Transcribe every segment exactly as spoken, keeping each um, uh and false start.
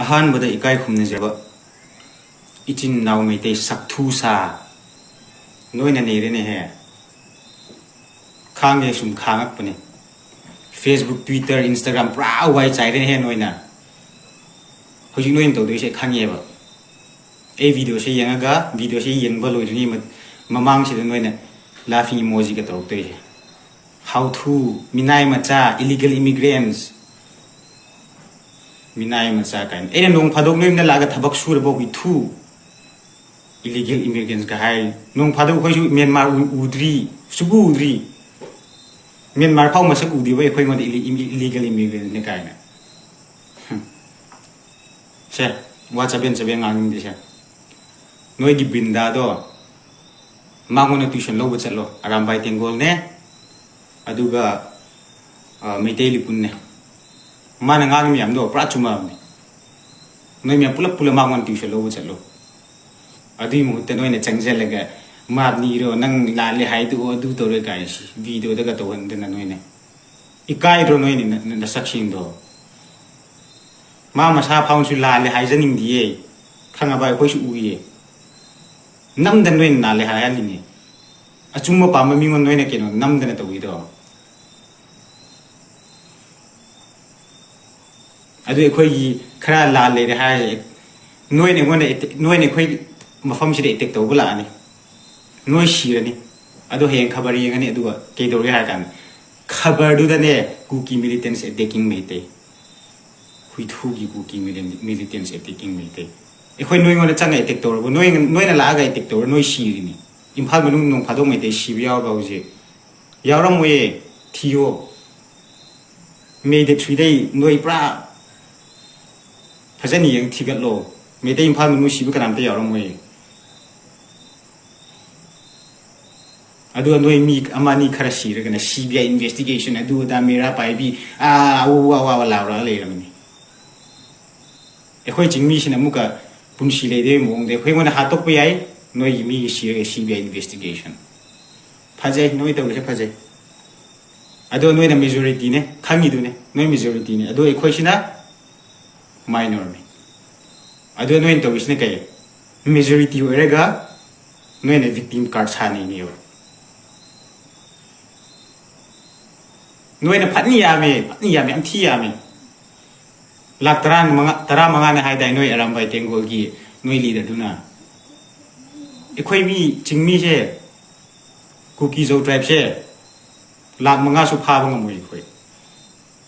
ꯑꯍꯥꯟꯕꯗ ꯏꯀꯥꯏ ꯈꯨꯝꯅꯖꯕ ꯏꯆꯤꯟ ꯏꯅꯥꯎ ꯃꯩꯇꯩ ꯁꯛꯊꯨ ꯁꯥ, ꯅꯣꯏꯅ ꯅꯩꯔꯦꯅꯦꯍꯦ꯫ ꯈꯥꯡꯉꯦ, ꯁꯨꯝ ꯈꯥꯡꯉꯛꯄꯅꯦ꯫ Facebook, Twitter, Instagram ꯄꯨꯔꯥ ꯋꯥꯏ ꯆꯥꯏꯔꯦꯅꯦꯍꯦ ꯅꯣꯏꯅ꯫ ꯍꯧꯖꯤꯛ ꯅꯣꯏꯅ ꯇꯧꯗꯣꯏꯁꯦ ꯈꯪꯉꯦꯕ꯫ ꯑꯩ videoꯁꯦ ꯌꯦꯡꯉꯒ, videoꯁꯦ ꯌꯦꯡꯕ ꯂꯣꯏꯗ꯭ꯔꯤꯉꯩ ꯃ-, ꯃꯃꯥꯡꯁꯤꯗ ꯅꯣꯏꯅ laughing emojiꯒ ꯇꯧꯔꯛꯇꯣꯏꯁꯦ꯫ ꯍꯥꯎꯊꯨ, ꯃꯤꯅꯥꯏ ꯃꯆꯥ, illegal immigrants꯫ ꯃꯤꯅꯥꯏ ꯃꯆꯥ ꯀꯥꯏꯅ꯫ ꯑꯩꯅ ꯅꯣꯡ ꯐꯥꯗꯣꯛ ꯅꯣꯏ ꯌꯨꯝꯗ ꯂꯥꯛꯑꯒ ꯊꯕꯛ ꯁꯨꯔꯕ ꯍꯨꯏꯊꯨ꯫ Illegal immigrants ꯀ ꯍꯥꯏ꯫ ꯅꯣꯡ ꯐꯥꯗꯣꯛ ꯑꯩꯈꯣꯏꯁꯨ ꯃ꯭ꯌꯥꯟꯃꯥꯔ ꯎ-, ꯎꯗ꯭ꯔꯤ, ꯁꯨꯛꯎ ꯎꯗ꯭ꯔꯤ꯫ ꯃ꯭ꯌꯥꯟꯃꯥꯔ ꯐꯥꯎ ꯃꯁꯛ ꯎꯗ꯭ꯔꯤꯕ ꯑꯩꯈꯣꯏꯉꯣꯟꯗ ꯏꯂꯤ-, ꯏꯃꯤ-, illegal immigrants ꯅꯦ ꯀꯥꯏꯅ꯫ ꯍꯝ꯫ ꯁꯦ, ꯋꯥ ꯆꯕꯦꯟ ꯆꯕꯦꯟ ꯉꯥꯡꯅꯤꯡꯗꯦꯁꯦ꯫ ꯅꯣꯏꯒꯤ ꯕ꯭ꯔꯤꯟꯗꯥꯗꯣ ꯃꯉꯣꯟꯗ tuition ꯂꯧꯕ ꯆꯠꯂꯣ꯫ ꯑꯔꯥꯝꯕꯥꯏ ꯇꯦꯡꯒꯣꯜꯅꯦ, ꯑꯗꯨꯒ, ꯑ, ꯃꯩꯇꯩ ꯂꯤꯄꯨꯟꯅꯦ꯫ ꯃꯥꯅ ꯉꯥꯡꯉꯤ ꯃꯌꯥꯝꯗꯣ ꯄꯨꯔꯥ ꯆꯨꯝꯃꯕꯅꯦ꯫ ꯅꯣꯏ ꯃꯌꯥꯝ ꯄꯨꯂꯞ ꯄꯨꯂꯞ ꯃꯉꯣꯟꯗ tuition ꯂꯧꯕ ꯆꯠꯂꯣ꯫ ꯑꯗꯨꯒꯤ ꯃꯍꯨꯠꯇ ꯅꯣꯏꯅ ꯆꯪꯁꯤꯜꯂꯒ, "ꯃꯥꯞꯅꯤꯔꯣ, ꯅꯪ ꯂꯥꯜꯂꯦ ꯍꯥꯏꯗꯣꯛꯑꯣ, ꯑꯗꯨ ꯇꯧꯔꯦ" ꯀꯥꯏꯅ ꯁꯤ videoꯗꯒ ꯇꯧꯍꯟꯗꯅ ꯅꯣꯏꯅ꯫ ꯏꯀꯥꯏꯗ꯭ꯔꯣ ꯅꯣꯏꯅ ꯅ-, ꯅ-, ꯅꯁꯛꯁꯤꯡꯗꯣ? ꯃꯥ ꯃꯁꯥ ꯐꯥꯎꯅꯁꯨ ꯂꯥꯜꯂꯦ ꯍꯥꯏꯖꯅꯤꯡꯗꯤꯌꯦ꯫ ꯈꯪꯉꯕ? ꯑꯩꯈꯣꯏꯁꯨ ꯎꯏꯌꯦ꯫ ꯅꯝꯗꯅ ꯅꯣꯏꯅ ꯂꯥꯜꯂꯦ ꯍꯥꯏꯍꯜꯂꯤꯅꯦ꯫ ꯑꯆꯨꯝꯕ ꯄꯥꯝꯕ ꯃꯤꯉꯣꯟꯗ ꯅꯣꯏꯅ ꯀꯩꯅꯣ ꯅꯝꯗꯅ ꯇꯧꯕꯤꯗꯣ꯫ ꯑꯗꯨ ꯑꯩꯈꯣꯏꯒꯤ ꯈꯔ ꯂꯥꯜ ꯂꯩꯔꯦ ꯍꯥꯏꯔꯁꯦ, ꯅꯣꯏꯅ ꯑꯩꯉꯣꯟꯗ attack-, ꯅꯣꯏꯅ ꯑꯩꯈꯣꯏ ꯃꯐꯝꯁꯤꯗ attack ꯇꯧꯕ ꯂꯥꯛꯑꯅꯤ, ꯅꯣꯏ ꯁꯤꯔꯅꯤ꯫ ꯑꯗꯣ ꯍꯌꯦꯡ ꯈꯕꯔ ꯌꯦꯡꯉꯅꯤ, ꯑꯗꯨꯒ ꯀꯩꯗꯧꯔꯒꯦ ꯍꯥꯏꯔ ꯀꯥꯟꯗ, ꯈꯕꯔꯗꯨꯗꯅꯦ, "ꯀꯨꯀꯤ militants attacking ꯃꯩꯇꯩ", ꯍꯨꯏꯊꯨꯒꯤ ꯀꯨꯀꯤ militan-, militants attacking ꯃꯩꯇꯩ꯫ ꯑꯩꯈꯣꯏ ꯅꯣꯏꯉꯣꯟꯗ ꯆꯪꯉ attack ꯇꯧꯔꯕ, ꯅꯣꯏ, ꯅꯣꯏꯅ ꯂꯥꯛꯑꯒ attack ꯇꯧꯔ ꯅꯣꯏ ꯁꯤꯔꯤꯅꯤ꯫ ꯏꯝꯐꯥꯜ ꯃꯅꯨꯡ ꯅꯣꯡ ꯐꯥꯗꯣꯛ ꯃꯩꯇꯩ ꯁꯤꯕ ꯌꯥꯎꯔꯕ ꯍꯧꯖꯤꯛ? ꯌꯥꯎꯔꯝꯃꯣꯏꯌꯦ, ꯊꯤꯌꯣ꯫ May the three ꯗꯩ ꯅꯣꯏ ꯄꯨꯔꯥ ꯐꯖꯅ ꯌꯦꯡ ꯊꯤꯒꯠꯂꯣ꯫ ꯃꯩꯇꯩ ꯏꯝꯐꯥꯜ ꯃꯅꯨꯡ ꯁꯤꯕ ꯀꯅꯥꯝꯇ ꯌꯥꯎꯔꯝꯃꯣꯏꯌꯦ꯫ ꯑꯗꯨꯒ ꯅꯣꯏ ꯃꯤ ꯑꯃ ꯑꯅꯤ ꯈꯔ ꯁꯤꯔꯒꯅ C B I investigation, ꯑꯗꯨ ꯑꯗꯥ, ꯃꯦꯔꯥ ꯄꯥꯏꯕꯤ, ꯑꯥ, ꯑꯥ, ꯑꯥ, ꯑꯥ, ꯑꯥ ꯂꯥꯎꯔꯒ ꯂꯩꯔꯕꯅꯤ꯫ ꯑꯩꯈꯣꯏ ꯆꯤꯡꯃꯤꯁꯤꯅ ꯑꯃꯨꯛꯀ ꯄꯨꯟꯁꯤ ꯂꯩꯗꯣꯏꯕ ꯃꯑꯣꯡꯗ ꯑꯩꯈꯣꯏꯉꯣꯟꯗ ꯍꯥꯠꯇꯣꯛꯄ ꯌꯥꯏ, ꯅꯣꯏꯒꯤ ꯃꯤꯒꯤ ꯁꯤꯔꯒ C B I investigation꯫ ꯐꯖꯩ, ꯅꯣꯏ ꯇꯧꯔꯤꯁꯦ ꯐꯖꯩ꯫ ꯑꯗꯣ ꯅꯣꯏꯅ majority ꯅꯦ, ꯈꯪꯉꯤꯗꯨꯅꯦ, ꯅꯣꯏ majority ꯅꯦ꯫ ꯑꯗꯣ ꯑꯩꯈꯣꯏꯁꯤꯅ minor ꯅꯤ꯫ ꯑꯗꯨ ꯅꯣꯏꯅ ꯇꯧꯔꯤꯁꯤꯅ ꯀꯩ? Majority ꯑꯣꯏꯔꯒ ꯅꯣꯏꯅ victim card ꯁꯥꯅꯤꯡꯉꯦꯕ꯫ ꯅꯣꯏꯅ ꯐꯠꯅ ꯌꯥꯝꯃꯦ, ꯐꯠꯅ ꯌꯥꯝꯃꯦ, ꯌꯥꯝ ꯊꯤ ꯌꯥꯝꯃꯦ꯫ ꯂꯥꯛ ꯇꯔꯥ ꯃꯉꯥ, ꯇꯔꯥ ꯃꯉꯥꯅꯦ ꯍꯥꯏꯗꯥꯏ ꯅꯣꯏ ꯑꯔꯥꯝꯕꯥꯏ ꯇꯦꯡꯒꯣꯜꯒꯤ ꯅꯣꯏ leaderꯗꯨꯅ? ꯑꯩꯈꯣꯏ ꯃꯤ, ꯆꯤꯡꯃꯤꯁꯦ, ꯀꯨꯀꯤ ꯖꯧ tribeꯁꯦ ꯂꯥꯛ ꯃꯉꯥꯁꯨ ꯐꯥꯕ ꯉꯝꯃꯣꯏ ꯑꯩꯈꯣꯏ꯫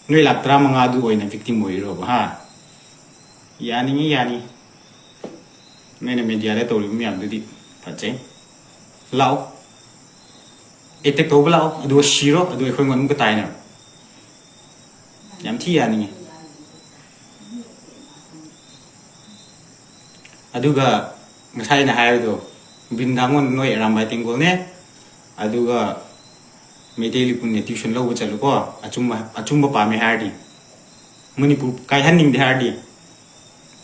ꯅꯣꯏ ꯂꯥꯛ ꯇꯔꯥ ꯃꯉꯥꯗꯨ ꯑꯣꯏꯅ victim ꯑꯣꯏꯔꯣꯕ, ꯍꯥ? ꯌꯥꯅꯤꯡꯉꯤ, ꯌꯥꯅꯤ꯫ ꯅꯣꯏꯅ mediaꯗ ꯇꯧꯔꯤꯕ ꯃꯌꯥꯝꯗꯨꯗꯤ ꯐꯠꯖꯩ꯫ ꯂꯥꯛꯑꯣ꯫ Attack ꯇꯧꯕ ꯂꯥꯛꯑꯣ꯫ ꯑꯗꯨꯒ ꯁꯤꯔꯣ꯫ ꯑꯗꯨꯒ ꯑꯩꯈꯣꯏ ꯑꯗꯨꯝ ꯇꯥꯏꯅꯔꯣ꯫ ꯌꯥꯝ ꯊꯤ ꯌꯥꯅꯤꯡꯉꯤ꯫ ꯑꯗꯨꯒ ꯉꯁꯥꯏ ꯑꯩꯅ ꯍꯥꯏꯕꯗꯣ, ꯕ꯭ꯔꯤꯟꯗꯥꯕꯟ ꯅꯣꯏ ꯑꯔꯥꯝꯕꯥꯏ ꯇꯦꯡꯒꯣꯜꯅꯦ, ꯑꯗꯨꯒ ꯃꯩꯇꯩ ꯂꯤꯄꯨꯟꯅꯦ, tuition ꯂꯧꯕ ꯆꯠꯂꯨꯀꯣ꯫ ꯑꯆꯨꯝꯕ, ꯑꯆꯨꯝꯕ ꯄꯥꯝꯃꯦ ꯍꯥꯏꯔꯗꯤ, ꯃꯅꯤꯄꯨꯔ ꯀꯥꯏꯍꯟꯅꯤꯡꯗꯦ ꯍꯥꯏꯔꯗꯤ,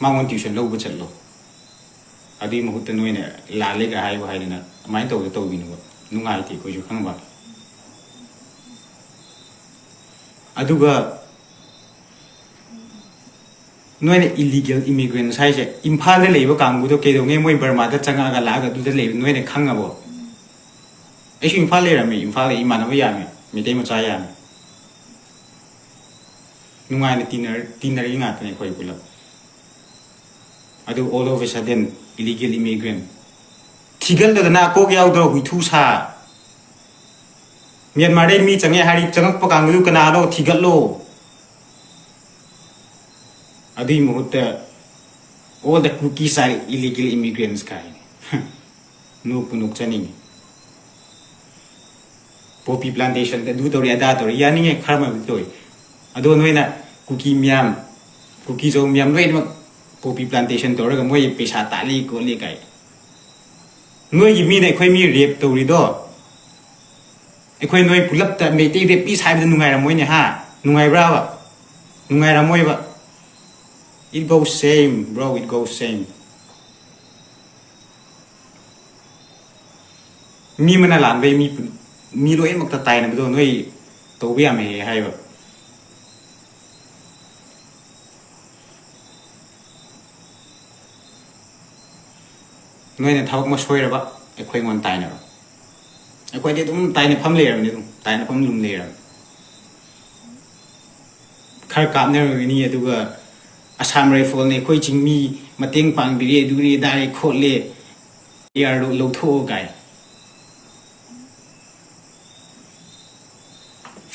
ꯃꯉꯣꯟ tuition ꯂꯧꯕ ꯆꯠꯂꯣ꯫ ꯑꯗꯨꯒꯤ ꯃꯍꯨꯠꯇ ꯅꯣꯏꯅ ꯂꯥꯜꯂꯦꯒ ꯍꯥꯏꯕ ꯍꯥꯏꯗꯅ ꯑꯗꯨꯃꯥꯏꯅ ꯇꯧꯗ ꯇꯧꯕꯤꯅꯕ꯫ ꯅꯨꯡꯉꯥꯏꯇꯦ ꯑꯩꯈꯣꯏꯁꯨ ꯈꯪꯕ꯫ ꯑꯗꯨꯒ ꯅꯣꯏꯅ illegal immigrants ꯍꯥꯏꯁꯦ, ꯏꯝꯐꯥꯜꯗ ꯂꯩꯕ ꯀꯥꯡꯕꯨꯗꯣ ꯀꯩꯗꯧꯉꯩ ꯃꯣꯏ ꯕꯔꯃꯥꯗ ꯆꯪꯉꯛꯑꯒ ꯂꯥꯛꯑꯒ ꯑꯗꯨꯗ ꯂꯩꯕ ꯅꯣꯏꯅ ꯈꯪꯉꯕꯣ? ꯑꯩꯁꯨ ꯏꯝꯐꯥꯜ ꯂꯩꯔꯝꯃꯤ, ꯏꯝꯐꯥꯜꯗ ꯏꯃꯥꯟꯅꯕ ꯌꯥꯝꯃꯤ, ꯃꯩꯇꯩ ꯃꯆꯥ ꯌꯥꯝꯃꯤ꯫ ꯅꯨꯡꯉꯥꯏꯅ ꯇꯤꯟꯅꯔ-, ꯇꯤꯟꯅꯔꯤ ꯉꯥꯛꯇꯅꯤ ꯑꯩꯈꯣꯏ ꯄꯨꯂꯞ꯫ ꯑꯗꯨ all of a sudden illegal immigrant ꯊꯤꯒꯠꯂꯗꯅ ꯀꯣꯛ ꯌꯥꯎꯗ꯭ꯔꯣ ꯍꯨꯏꯊꯨ ꯁꯥ? ꯃ꯭ꯌꯥꯟꯃꯥꯔꯗꯩ ꯃꯤ ꯆꯪꯉꯦ ꯍꯥꯏꯔꯤ, ꯆꯪꯉꯛꯄ ꯀꯥꯡꯕꯨꯗꯨ ꯀꯅꯥꯅꯣ ꯊꯤꯒꯠꯂꯣ꯫ ꯑꯗꯨꯒꯤ ꯃꯍꯨꯠꯇ all the Kukis are illegal immigrants ꯀꯥꯏ꯫ ꯅꯣꯛꯄꯨ ꯅꯣꯛꯆꯅꯤꯡꯉꯤ꯫ Poppy plantationꯗ ꯑꯗꯨ ꯇꯧꯔꯤ, ꯑꯗꯥ ꯇꯧꯔꯤ, ꯌꯥꯅꯤꯡꯉꯦ ꯈꯔ ꯑꯃꯕꯨꯗꯤ ꯇꯧꯏ꯫ ꯑꯗꯣ ꯅꯣꯏꯅ ꯀꯨꯀꯤ ꯃꯤꯌꯥꯝ, ꯀꯨꯀꯤ ꯖꯧ ꯃꯤꯌꯥꯝ ꯂꯣꯏꯅꯃꯛ poppy plantation ꯇꯧꯔꯒ ꯃꯣꯏ ꯄꯩꯁꯥ ꯇꯥꯜꯂꯤ ꯈꯣꯠꯂꯤ ꯀꯥꯏ꯫ ꯅꯣꯏꯒꯤ ꯃꯤꯅ ꯑꯩꯈꯣꯏ ꯃꯤ rape ꯇꯧꯔꯤꯗꯣ, ꯑꯩꯈꯣꯏ ꯅꯣꯏ ꯄꯨꯂꯞꯇ ꯃꯩꯇꯩ rapist ꯍꯥꯏꯕꯗ ꯅꯨꯡꯉꯥꯏꯔꯝꯃꯣꯏꯅꯦ, ꯍꯥ? ꯅꯨꯡꯉꯥꯏꯕ꯭ꯔꯥꯕ? ꯅꯨꯡꯉꯥꯏꯔꯝꯃꯣꯏꯕ꯫ It goes same, bro, it goes same. ꯃꯤ ꯑꯃꯅ ꯂꯥꯟꯕꯩ ꯃꯤ ꯄꯨ-, ꯃꯤ ꯂꯣꯏꯅꯃꯛꯇ ꯇꯥꯏꯅꯕꯗꯣ ꯅꯣꯏ ꯇꯧꯕ ꯌꯥꯝ ꯍꯩꯌꯦ ꯍꯥꯏꯕ꯫ ꯅꯣꯏꯅ ꯊꯕꯛ ꯑꯃ ꯁꯣꯏꯔꯕ, ꯑꯩꯈꯣꯏꯉꯣꯟꯗ ꯇꯥꯏꯅꯔꯣ꯫ ꯑꯩꯈꯣꯏꯗꯤ ꯑꯗꯨꯝ ꯇꯥꯏꯅꯐꯝ ꯂꯩꯔꯕꯅꯤ, ꯑꯗꯨꯝ ꯇꯥꯏꯅꯐꯝ ꯑꯗꯨꯝ ꯂꯩꯔꯕꯅꯤ꯫ ꯈꯔ ꯀꯥꯞꯅꯔꯨꯒꯅꯤ, ꯑꯗꯨꯒ "ꯑꯁꯥꯝ ꯔꯥꯏꯐꯜꯅ ꯑꯩꯈꯣꯏ ꯆꯤꯡꯃꯤ ꯃꯇꯦꯡ ꯄꯥꯡꯕꯤꯔꯦ, ꯑꯗꯨꯔꯦ ꯑꯗꯥꯔꯦ ꯈꯣꯠꯂꯦ, ꯑꯦ ꯑꯥꯔꯗꯣ ꯂꯧꯊꯣꯛꯑꯣ" ꯀꯥꯏ꯫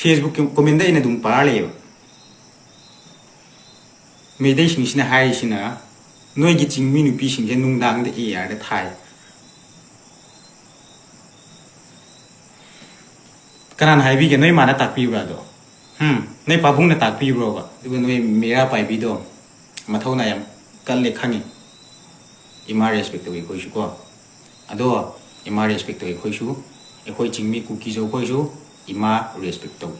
Facebook ꯀꯤ comment ꯗ ꯑꯩꯅ ꯑꯗꯨꯝ ꯄꯥꯔ ꯂꯩꯌꯦꯕ꯫ ꯃꯩꯇꯩꯁꯤꯡꯁꯤꯅ ꯍꯥꯏꯔꯤꯁꯤꯅ, "ꯅꯣꯏꯒꯤ ꯆꯤꯡꯃꯤ ꯅꯨꯄꯤꯁꯤꯡꯁꯦ ꯅꯨꯡꯗꯥꯡꯗ ꯑꯦ ꯑꯥꯔꯗ ꯊꯥꯏ"꯫ ꯀꯅꯥꯅ ꯍꯥꯏꯕꯤꯒꯦ? ꯅꯣꯏ ꯃꯥꯅ ꯇꯥꯛꯄꯤꯕ꯭ꯔꯥ ꯑꯗꯣ? ꯍꯝ? ꯅꯣꯏ ꯄꯥꯕꯨꯡꯅ ꯇꯥꯛꯄꯤꯕ꯭ꯔꯣꯕ? ꯑꯗꯨꯒ ꯅꯣꯏ ꯃꯩꯔꯥ ꯄꯥꯏꯕꯤꯗꯣ ꯃꯊꯧꯅꯥ ꯌꯥꯝ ꯀꯜꯂꯦ ꯈꯪꯉꯤ꯫ ꯏꯃꯥ respect ꯇꯧꯏ ꯑꯩꯈꯣꯏꯁꯨ ꯀꯣ꯫ ꯑꯗꯣ ꯏꯃꯥ respect ꯇꯧꯏ ꯑꯩꯈꯣꯏꯁꯨ, ꯑꯩꯈꯣꯏ ꯆꯤꯡꯃꯤ ꯀꯨꯀꯤꯁꯨ ꯑꯩꯈꯣꯏꯁꯨ ꯏꯃꯥ respect ꯇꯧꯏ꯫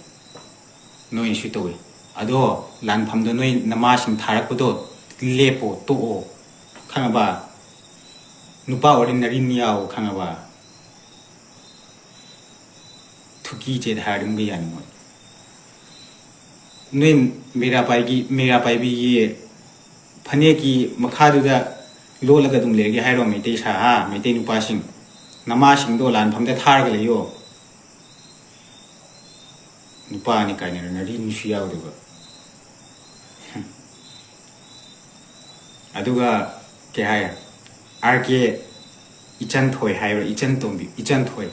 ꯅꯣꯏꯅꯁꯨ ꯇꯧꯏ꯫ ꯑꯗꯣ ꯂꯥꯟꯐꯝꯗ ꯅꯣꯏ ꯅꯃꯥꯁꯤꯡ ꯊꯥꯔꯛꯄꯗꯣ ꯂꯦꯞꯄꯣ, ꯇꯣꯛꯑꯣ, ꯈꯪꯉꯕ? ꯅꯨꯄꯥ ꯑꯣꯏꯔꯗꯤ ꯅꯔꯤꯟ ꯌꯥꯎ, ꯈꯪꯉꯕ? ꯊꯨꯀꯤ ꯆꯦꯠ ꯍꯥꯏꯔꯗꯤ ꯑꯃꯨꯛꯀ ꯌꯥꯅꯤꯡꯉꯣꯏ꯫ ꯅꯣꯏ ꯃꯩꯔꯥ ꯄꯥꯏꯒꯤ-, ꯃꯩꯔꯥ ꯄꯥꯏꯕꯤꯒꯤ ꯐꯅꯦꯛꯀꯤ ꯃꯈꯥꯗꯨꯗ ꯂꯣꯠꯂꯒ ꯑꯗꯨꯝ ꯂꯩꯔꯒꯦ ꯍꯥꯏꯔꯣ, ꯃꯩꯇꯩ ꯁꯥ-, ꯍꯥ? ꯃꯩꯇꯩ ꯅꯨꯄꯥꯁꯤꯡ, ꯅꯃꯥꯁꯤꯡꯗꯣ ꯂꯥꯟꯐꯝꯗ ꯊꯥꯔꯒ ꯂꯩꯌꯣ꯫ ꯅꯨꯄꯥꯅꯤ ꯀꯥꯏꯅ ꯅꯔꯤꯟꯁꯨ ꯌꯥꯎꯗꯕ꯫ ꯑꯗꯨꯒ ꯀꯩ ꯍꯥꯏ, ꯑꯥꯔ ꯀꯦ ꯏꯆꯟꯊꯣꯏ ꯍꯥꯏꯕ꯭ꯔꯥ, ꯏꯆꯟ ꯇꯣꯝꯕꯤ, ꯏꯆꯟꯊꯣꯏ,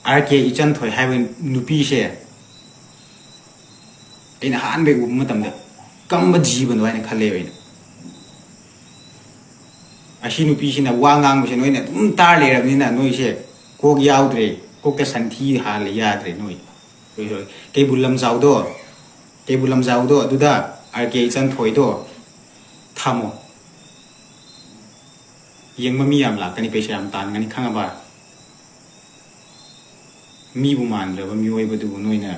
ꯑꯥꯔ ꯀꯦ ꯏꯆꯟꯊꯣꯏ ꯍꯥꯏꯕ ꯅꯨꯄꯤꯁꯦ ꯑꯩꯅ ꯑꯍꯥꯟꯕ ꯎꯕ ꯃꯇꯝꯗ ꯀꯔꯝꯕ ꯖꯤꯕꯅꯣ ꯍꯥꯏꯅ ꯈꯜꯂꯦꯕ ꯑꯩꯅ꯫ ꯑꯁꯤ ꯅꯨꯄꯤꯁꯤꯅ ꯋꯥ ꯉꯥꯡꯕꯁꯦ ꯅꯣꯏꯅ ꯑꯗꯨꯝ ꯇꯥꯔ ꯂꯩꯔꯕꯅꯤꯅ ꯅꯣꯏꯁꯦ ꯀꯣꯛ ꯌꯥꯎꯗ꯭ꯔꯦ, ꯀꯣꯛꯇ ꯁꯟꯊꯤ ꯍꯥꯜꯂꯦ, ꯌꯥꯗ꯭ꯔꯦ ꯅꯣꯏ꯫ ꯀꯩꯕꯨꯜ ꯂꯝꯖꯥꯎꯗꯣ, ꯀꯩꯕꯨꯜ ꯂꯝꯖꯥꯎꯗꯣ ꯑꯗꯨꯗ ꯑꯥꯔ ꯀꯦ ꯏꯆꯟꯊꯣꯏꯗꯣ ꯊꯝꯃꯣ꯫ ꯌꯦꯡꯕ ꯃꯤ ꯌꯥꯝ ꯂꯥꯛꯀꯅꯤ, ꯄꯩꯁꯥ ꯌꯥꯝ ꯇꯥꯟꯒꯅꯤ, ꯈꯪꯉꯕ? ꯃꯤꯕꯨ ꯃꯥꯟꯗ꯭ꯔꯕ ꯃꯤꯑꯣꯏꯕꯗꯨꯕꯨ ꯅꯣꯏꯅ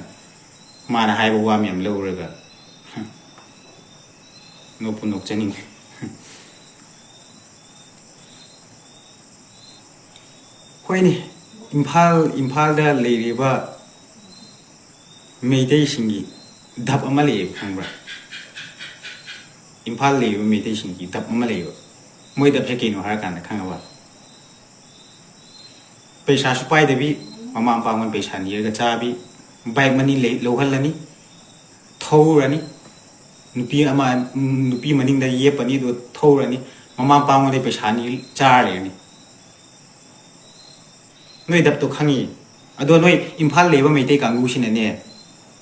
ꯃꯥꯅ ꯍꯥꯏꯕ ꯋꯥ ꯃꯌꯥꯝ ꯂꯧꯔꯒ, ꯅꯣꯛꯄꯨ ꯅꯣꯛꯆꯅꯤꯡꯉꯤ꯫ ꯍꯣꯏꯅꯦ, ꯏꯝꯐꯥꯜ, ꯏꯝꯐꯥꯜꯗ ꯂꯩꯔꯤꯕ ꯃꯩꯇꯩꯁꯤꯡꯒꯤ ꯙꯞ ꯑꯃ ꯂꯩꯌꯦꯕ, ꯈꯪꯕ꯭ꯔꯥ? ꯏꯝꯐꯥꯜ ꯂꯩꯔꯤꯕ ꯃꯩꯇꯩꯁꯤꯡꯒꯤ ꯙꯞ ꯑꯃ ꯂꯩꯌꯦꯕ꯫ ꯃꯣꯏ ꯙꯞꯁꯦ ꯀꯩꯅꯣ ꯍꯥꯏꯔꯀꯥꯟꯗ, ꯈꯪꯉꯕ? ꯄꯩꯁꯥꯁꯨ ꯄꯥꯏꯗꯕꯤ, ꯃꯃꯥ ꯃꯄꯥꯉꯣꯟ ꯄꯩꯁꯥ ꯅꯤꯔꯒ ꯆꯥꯕꯤ, ꯕꯥꯏꯛ ꯃꯅꯤ ꯂꯩ-, ꯂꯧꯍꯜꯂꯅꯤ, ꯊꯧꯔꯅꯤ, ꯅꯨꯄꯤ ꯑꯃ, ꯅꯨꯄꯤ ꯃꯅꯤꯡꯗ ꯌꯦꯞꯄꯅꯤ, ꯑꯗꯨꯒ ꯊꯧꯔꯅꯤ, ꯃꯃꯥ ꯃꯄꯥꯉꯣꯟꯗ ꯄꯩꯁꯥ ꯅꯤ ꯆꯥꯔ ꯂꯩꯔꯅꯤ꯫ ꯅꯣꯏ ꯗꯞꯇꯣ ꯈꯪꯉꯤ꯫ ꯑꯗꯣ ꯅꯣꯏ ꯏꯝꯐꯥꯜ ꯂꯩꯕ ꯃꯩꯇꯩ ꯀꯥꯡꯕꯨꯁꯤꯅꯅꯦ,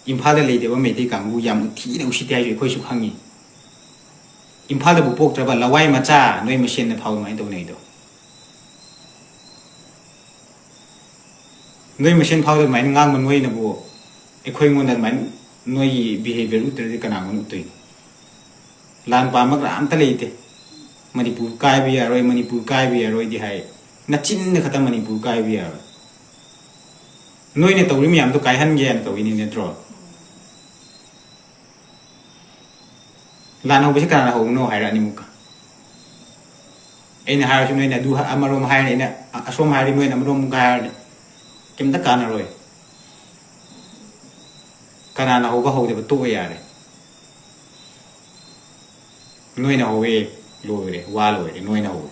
ꯏꯝꯐꯥꯜꯗ ꯂꯩꯇꯕ ꯃꯩꯇꯩ ꯀꯥꯡꯕꯨ ꯌꯥꯝ ꯊꯤꯅ ꯎꯁꯤꯠꯇꯦ ꯍꯥꯏꯁꯨ ꯑꯩꯈꯣꯏꯁꯨ ꯈꯪꯉꯤ꯫ ꯏꯝꯐꯥꯜꯗꯕꯨ ꯄꯣꯛꯇ꯭ꯔꯕ ꯂꯋꯥꯏ ꯃꯆꯥ ꯅꯣꯏ ꯃꯁꯦꯟꯅ ꯐꯥꯎ ꯑꯗꯨꯃꯥꯏꯅ ꯇꯧꯅꯩꯗꯣ꯫ ꯅꯣꯏ ꯃꯁꯦꯟ ꯐꯥꯎꯗ ꯑꯗꯨꯃꯥꯏꯅ ꯉꯥꯡꯕ ꯅꯣꯏꯅꯕꯨ ꯑꯩꯈꯣꯏꯉꯣꯟꯗ ꯑꯗꯨꯃꯥꯏꯅ ꯅꯣꯏꯒꯤ behaviour ꯎꯠꯇ꯭ꯔꯗꯤ ꯀꯅꯥꯉꯣꯟꯗ ꯎꯠꯇꯣꯏꯅꯣ? ꯂꯥꯟ ꯄꯥꯝꯕ ꯀꯅꯥꯝꯇ ꯂꯩꯇꯦ꯫ ꯃꯅꯤꯄꯨꯔ ꯀꯥꯏꯕ ꯌꯥꯔꯣꯏ, ꯃꯅꯤꯄꯨꯔ ꯀꯥꯏꯕ ꯌꯥꯔꯣꯏꯗꯤ ꯍꯥꯏ꯫ ꯅꯆꯤꯟꯅ ꯈꯛꯇ ꯃꯅꯤꯄꯨꯔ ꯀꯥꯏꯕ ꯌꯥꯔꯣꯏ꯫ ꯅꯣꯏꯅ ꯇꯧꯔꯤ ꯃꯌꯥꯝꯗꯣ ꯀꯥꯏꯍꯟꯒꯦ ꯍꯥꯏꯅ ꯇꯧꯔꯤꯅꯤ ꯅꯠꯇ꯭ꯔꯣ? ꯂꯥꯟ ꯍꯧꯕꯁꯤ ꯀꯅꯥꯅ ꯍꯧꯕꯅꯣ ꯍꯥꯏꯔꯛꯑꯅꯤ ꯑꯃꯨꯛꯀ꯫ ꯑꯩꯅ ꯍꯥꯏꯔꯁꯨ ꯅꯣꯏꯅ ꯑꯗꯨ ꯑꯃꯔꯣꯝ ꯍꯥꯏꯔꯅꯤ, ꯑꯩꯅ ꯑꯁꯣꯝ ꯍꯥꯏꯔꯗꯤ ꯅꯣꯏꯅ ꯑꯃꯔꯣꯝ ꯑꯃꯨꯛꯀ ꯍꯥꯏꯔꯅꯤ꯫ ꯀꯩꯝꯇ ꯀꯥꯟꯅꯔꯣꯏ꯫ ꯀꯅꯥꯅ ꯍꯧꯕ ꯍꯧꯗꯕ ꯇꯣꯛꯑꯣ ꯌꯥꯔꯦ꯫ ꯅꯣꯏꯅ ꯍꯧꯋꯦ, ꯂꯣꯏꯔꯦ, ꯋꯥ ꯂꯣꯏꯔꯦ, ꯅꯣꯏꯅ ꯍꯧꯋꯦ꯫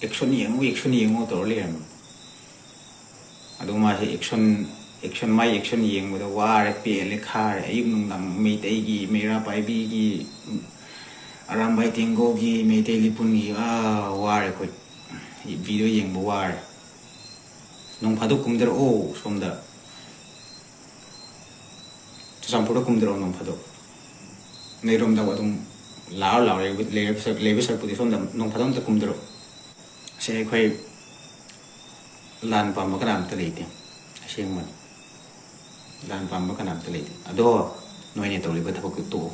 Action ꯌꯦꯡꯉꯨ, action ꯌꯦꯡꯉꯨ ꯇꯧꯔ ꯂꯩꯔꯝꯃꯤ꯫ ꯑꯗꯣ ꯃꯥꯁꯦ action, action, ꯃꯥꯏ action ꯌꯦꯡꯕꯗ ꯋꯥꯔꯦ, ꯄꯦꯜꯂꯦ, ꯈꯥꯔꯦ꯫ ꯑꯌꯨꯛ ꯅꯨꯡꯗꯥꯡ ꯃꯩꯇꯩꯒꯤ, ꯃꯩꯔꯥ ꯄꯥꯏꯕꯤꯒꯤ, ꯑꯔꯥꯝꯕꯥꯏ ꯇꯦꯡꯒꯣꯒꯤ, ꯃꯩꯇꯩ ꯂꯤꯄꯨꯟꯒꯤ, ꯑꯥ, ꯋꯥꯔꯦ ꯑꯩꯈꯣꯏ꯫ Video ꯌꯦꯡꯕ ꯋꯥꯔꯦ꯫ ꯅꯣꯡ ꯐꯥꯗꯣꯛ ꯀꯨꯝꯊꯔꯛꯑꯣ ꯁꯣꯝꯗ꯫ ꯆꯨꯔꯆꯥꯟꯄꯨꯔꯗ ꯀꯨꯝꯊꯔꯛꯑꯣ ꯅꯣꯡ ꯐꯥꯗꯣꯛ꯫ ꯅꯣꯏꯔꯣꯝꯗ ꯑꯗꯨꯝ ꯂꯥꯎꯔ ꯂꯥꯎꯔ ꯂꯩꯕ ꯁꯔꯨꯛ-, ꯂꯩꯕ ꯁꯔꯨꯛꯄꯨꯗꯤ ꯁꯣꯝꯗ ꯅꯣꯡ ꯐꯥꯗꯣꯛ ꯑꯝꯇ ꯀꯨꯝꯊꯔꯛꯑꯣ꯫ ꯁꯦ ꯑꯩꯈꯣꯏ ꯂꯥꯟ ꯄꯥꯝꯕ ꯀꯅꯥꯝꯇ ꯂꯩꯇꯦ, ꯑꯁꯦꯡꯕꯅꯤ꯫ ꯂꯥꯟ ꯄꯥꯝꯕ ꯀꯅꯥꯝꯇ ꯂꯩꯇꯦ꯫ ꯑꯗꯣ ꯅꯣꯏꯅ ꯇꯧꯔꯤꯕ ꯊꯕꯛꯇꯨ ꯇꯣꯛꯑꯣ꯫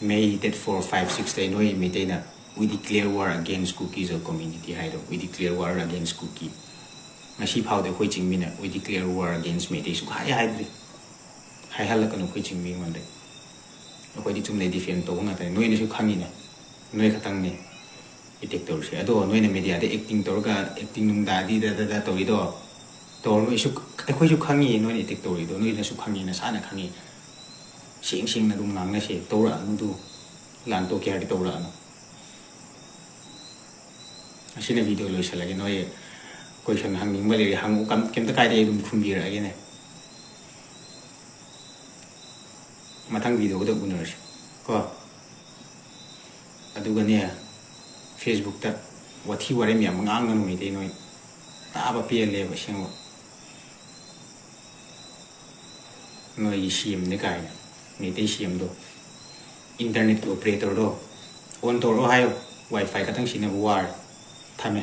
May date four, five, six ꯇꯩ ꯅꯣꯏ ꯃꯩꯇꯩꯅ "We declare war against Kukis or community" ꯍꯥꯏꯗꯣ, "We declare war against Kuki"꯫ ꯉꯁꯤ ꯐꯥꯎꯗ ꯑꯩꯈꯣꯏ ꯆꯤꯡꯃꯤꯅ "We declare war against Meitei" ꯁꯨꯛꯍꯥꯏ ꯍꯥꯏꯗ꯭ꯔꯤ꯫ ꯍꯥꯏꯍꯜꯂꯛꯀꯅꯨ ꯑꯩꯈꯣꯏ ꯆꯤꯡꯃꯤ ꯑꯩꯉꯣꯟꯗ꯫ ꯑꯩꯈꯣꯏꯗꯤ ꯆꯨꯝꯅ defend ꯇꯧꯕ ꯉꯥꯛꯇꯅꯤ꯫ ꯅꯣꯏꯅꯁꯨ ꯈꯪꯉꯤꯅ, ꯅꯣꯏ ꯈꯛꯇꯪꯅꯤ attack ꯇꯧꯔꯤꯁꯦ꯫ ꯑꯗꯣ ꯅꯣꯏꯅ mediaꯗ acting ꯇꯧꯔꯒ, acting ꯅꯨꯡꯗꯥꯗꯤ ꯗ ꯗ ꯗ ꯇꯧꯔꯤꯗꯣ, ꯇꯧꯔꯅꯨ꯫ ꯑꯩꯁꯨ, ꯑꯩꯈꯣꯏꯁꯨ ꯈꯪꯉꯤ ꯅꯣꯏꯅ attack ꯇꯧꯔꯤꯗꯣ, ꯅꯣꯏꯅꯁꯨ ꯈꯪꯉꯤ, ꯅꯁꯥꯅ ꯈꯪꯉꯤ꯫ ꯁꯦꯡ ꯁꯦꯡꯅ ꯑꯗꯨꯝ ꯉꯥꯡꯅꯁꯦ꯫ ꯇꯧꯔꯛꯑꯅꯨ ꯑꯗꯨ꯫ ꯂꯥꯟ ꯇꯣꯛꯀꯦ ꯍꯥꯏꯔꯗꯤ ꯇꯧꯔꯛꯑꯅꯨ꯫ ꯑꯁꯤꯅ video ꯂꯣꯏꯁꯤꯜꯂꯒꯦ꯫ ꯅꯣꯏ question ꯍꯪꯅꯤꯡꯕ ꯂꯩꯔꯦ ꯍꯪꯉꯨ, ꯀꯩꯝꯇ ꯀꯥꯏꯗꯦ, ꯑꯩ ꯑꯗꯨꯝ ꯈꯨꯝꯕꯤꯔꯛꯑꯒꯦꯅꯦ꯫ ꯃꯊꯪ videoꯗ ꯎꯅꯔꯁꯤ ꯀꯣ꯫ ꯑꯗꯨꯒꯅꯦ, Facebookꯇ ꯋꯥꯊꯤ ꯋꯥꯔꯦꯝ ꯌꯥꯝ ꯉꯥꯡꯒꯅꯨ, ꯃꯩꯇꯩ ꯅꯣꯏ꯫ ꯇꯥꯕ ꯄꯦꯜꯂꯦꯕ ꯑꯁꯦꯡꯕ꯫ ꯅꯣꯏꯒꯤ CMꯅꯦ ꯀꯥꯏꯅ, ꯃꯩꯇꯩ CMꯗꯣ꯫ Internetꯀꯤ operatorꯗꯣ on ꯇꯧꯔꯛꯑꯣ ꯍꯥꯏꯌꯣ꯫ WiFi ꯈꯛꯇꯪ ꯁꯤꯖꯤꯟꯅꯕ ꯋꯥꯔꯦ꯫ ꯊꯝꯃꯦ꯫